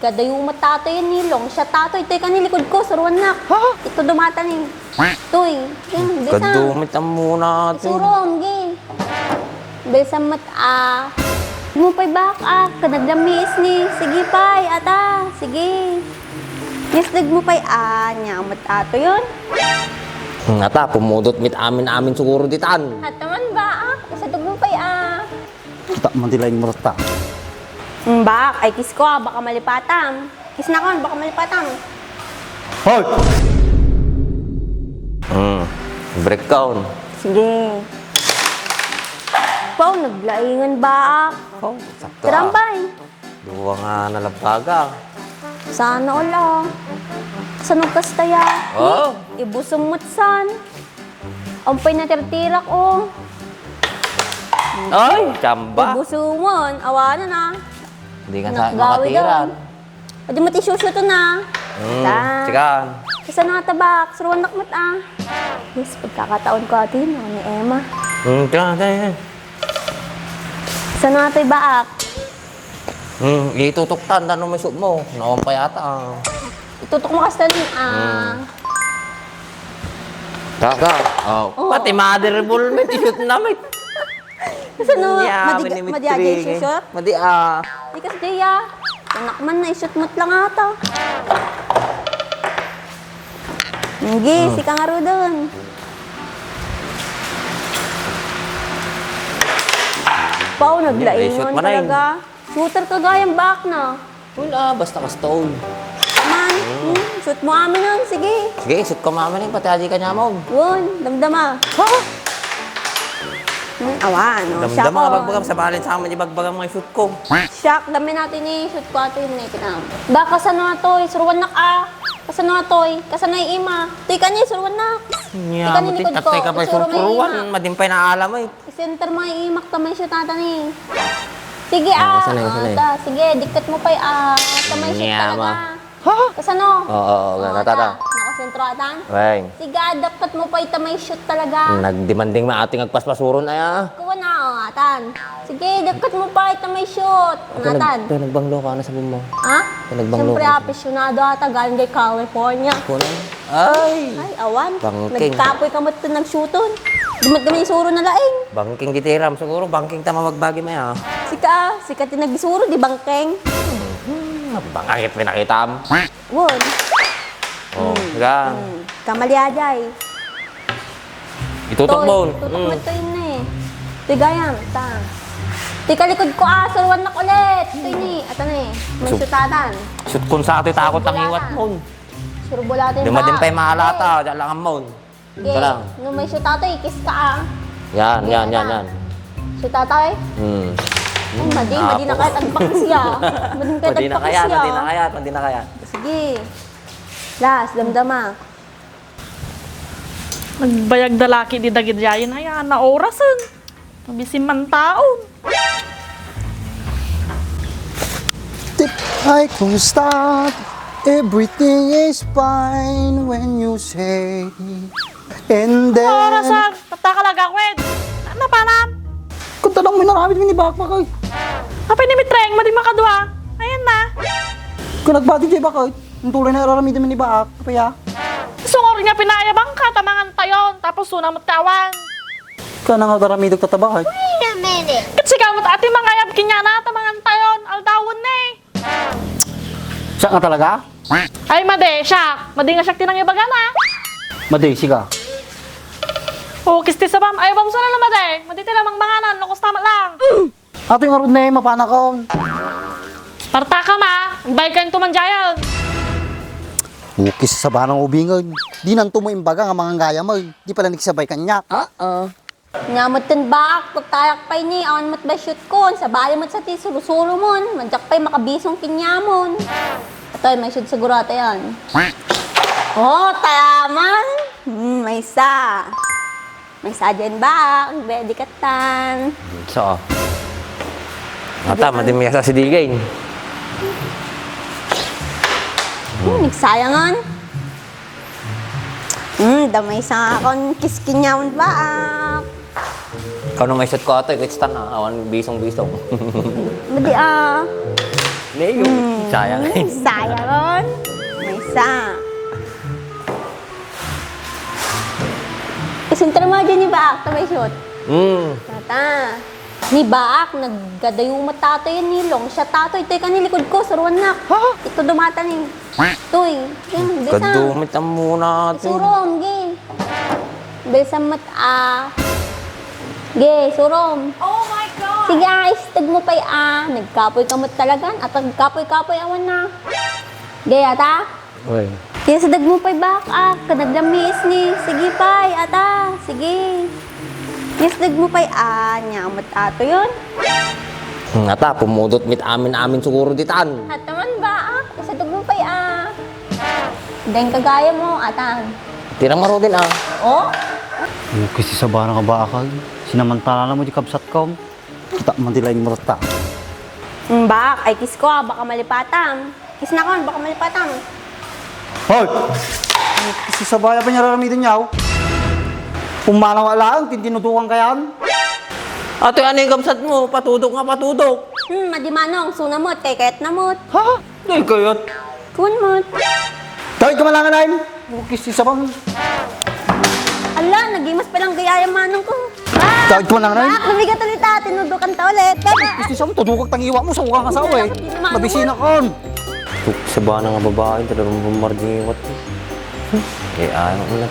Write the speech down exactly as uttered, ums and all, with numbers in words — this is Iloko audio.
Kadayo met tato yan ni long. Siya tato, itoy kani likod ko, suruannak. Ha? Ito dumata ni. Toy, yan, bisa. Kadumit ang muna, ate. Isurom, gi. Bilsam met, a. Mo pay bak, a. Kanaglamiis ni. Sige pay, ata. Sige. Yes, dag mo pay, a. Nya met ato yun. Hmm, ata, pumudot mit amin-amin siguro ditan. Ataman ba, a? Isa dag mo pay, a. Kita man di laing murta. Mm, bak, ay kiss ko, a. Baka malipatam. Kiss na kon, baka malipatam. Hoy! Hmm, break count. Sige. Pau, naglaingan ba, a? Oh, sakto, a. Karambay. Dua nga nalabaga. Sana all, a. Sanog kasta ya. Oh. Ibusong met san. Ampay natirtirak, o. Ay, tsamba. Ibusong mo, awanan, a. Hindi ka sa-, Nakagawi makatiran. Daw. Adi mo ti susuto na. Mm, Ta. Sige. Kasano nga tabak? Suruan nak met, a. Yes, pagkakataon ko atin, no, ni Emma. Mm, sige, sige. Kasano nga ito'y baak? Mm, itutuktan, ano may suot mo? Naon pa yata, a. Itutok mo kastan, a. Mm. Kaka. Oh. Oh. Pati mother ball, may t-shirt na, may Kasano, Nya, madi-, mini-, madi-, madi-, mitring, eh. Shoot? Madi, a. Di kas diya. Anak man na, i-shoot mo't lang ata. Hindi, Hmm. sika nga rudon. Pau, Hindi, naglaingon i-shoot man na yun. talaga. Shooter ka gayam baak na. Wala, basta kasta, oy. Man, hmm, shoot mo amin nun, sige. Sige, shoot ko amin, pati adi ka niya mo. Won, damdama. Ha? Hmm, awa, no? Damdama, Siya ko. bagbagam, sa balin sa amin, ibagbagam nga shoot ko. Siak, dami natin ni shoot ko ato yun, eh, kita. Ba, kasano ato, eh, suruan nak, a. Kasano ato, eh, kasano ay ima. Toy ka niya, suruan nak. Nya, Ika ni buti, likod ko, tatay ka pa isuro mo yung suruan, ima. Madin pa inaalam, eh. I-center mo ay imak ta may shoot ata ni. Sige, Ah, ah. kasanay, kasanay. Ah, ta, sige, dikkat mo pa'y, ah, ta may shoot Nyama. talaga. Ha? Kasano? Oo, oo, oo, Ah, tata. ta. Nakasentro atan? Weng. Sige, ah, dikkat mo pa'y ta may shoot talaga. Nagdemanding maating agpaspasuron ay, ah. Kuwan na, oh, atan. Sige, dikkat mo pa'y ta may shoot. Ito nag-, Atan? ito nagbanglo ka na sa mo. Ha? Ito nagbanglo Siyempre, ka. aficionado ata, galing kay California. Kuwan na. Ay! Ay, awan. Bangking. Nagkapoy ka met ti nagsuton. Di met kami isuro na laeng. Bangking diti ram, siguro. Bangking ta mabagbagi maya. Sika, sika ti nagisuro, di bangking. Hmm, bangkit pinakitam. Won. Oh, Hmm. ga. Hmm. Kamaliaday. Itutok Toy, mo. Itutok Hmm. mo ito yun eh. Tigayam, ta. Tikalikod ko, ah, suruan na ulit. Ito yun eh. Ato na eh. May Sub- sutatan. Sut kun sa ato'y takot ang Wala iwat na. mo. Sure, wala din Dumadin ba? pa'y mahalata, Eh. diyan lang ang maun. Okay. Ito lang. No may shoot ato, ikis ka, ah. Yan, Okay, yan, yan, wala. yan. Shoot ato, eh. Hmm. Ay, madi, madi na Apo. kaya, tagpak siya. Madi na kaya, Madi na tagpak kaya, siya. madi na kaya, madi na kaya. Sige. Last, damdama. Nagbayag da laki di dagidiayen, ay, ana orasen. Mabisi man taon. Tip, ay, kumusta? Everything is fine when you say, and then Ano oras, ah? Tatakalaga, kwed. Ano pa, ma'am? Kung tanong mo, naramid mo ni Bakbak, ay. Apay ni Mitreng, madi makadua. Ayan na. Kung nagbati di bakit? Ang tuloy na aramid mo ni Bakbak, apay, ah? Sungor nga pinayabang ka, tamangan tayon, tapos suna mo tawan. Kana nga aramidek tatabahay. Wait a minute. Ket sika met ati mangayab kenyana, tamangan tayon, aldawen ne. Siak nga talaga? Ay, madi, siak. Madi nga siak ti nangibagana. Madi, sika. O, kisti sabam. Ay, bamso na, madi. Madi ti lamang manganan, lokos tama lang. Ato yung arod na eh, mapanakon. Parta ka ma, bayad ka nito man jayan. Ukis sa banang ubingan. Di nanto mo imbaga nga manganggayam, ay. Di pala nagsabay kanya. Oo. Nya met ken baak, tagtayak pay ni, awan met ba shoot kon, sabali met sa ti sulo-sulo mon, madyak pay makabisong kenyamon. Atoy, may shoot siguro ata yan. Oh, tayaman! Hmm, maysa. Maysa dyan baak, ready katan. So, ata, madi mo yasa si Digay. Hmm, nagsayangan. Hmm, damay sa akon kiss kenyamon baak. Kano may shoot ko ato, ikitstan na. Awan bisong-bisong. Madi, ah. Mayo. Sayang. Sayang. Maysa. Isunter mo dyan ni Baak, ta may shoot. Hmm. Tata. Ni Baak, naggadayo met tato yan ni Long. Siya tato, itoy ka ni likod ko, suruan nak. Ha? Ito dumata ni. Toy. Yan, bisa. Kadumit ang muna ito. Surom, gi. Bilsam met a. Gi, surom. Oh my God! Sige, ah, isteg mo pay a. Nagkapoy ka met talagan. At nagkapoy-kapoy awan na. Gi, ata? Uy. Isteg mo pay Baak a. Kanaglamiis ni. Sige pay, ata. Sige. Isteg mo pay a. Nya met ato yun. Ngata, pumudot mit amin-amin siguro ditan. Ataman Baak. Isteg mo pay a. Deng kagaya mo, atan. Tirang marudin ah. Oh? Ukis ti sabana nga Baak. Sinamantala mo di kabsat ko. Kita man ti laing murta. Mm, Baak, ay kiss ko ah, baka malipatam. Kiss na kon, baka malipatam. Hoy! Ukis ti sabana pa niya raramidin niya. Pumanaw laang, tintinutukan kayan. Ato yan yung kabsat mo, patudok nga patudok. Hmm, madi manong, suna mo, kay kayat na mo. Ha? Dahil kayat. Kun mo. Dahil kamalangan ay. Ukis ti sabang. Ala, nagimas pa lang gayaya manong ko. Dahil kamalangan ay. Baak, lumigat ulit ah, tinudukan ta ulit. Ukis ti sabang, tudukag tangiwa mo sa ukang asawa eh. Mabisina ka on. Sabana nga babae, talagang bombarding iwat. Eh, ayaw ko na.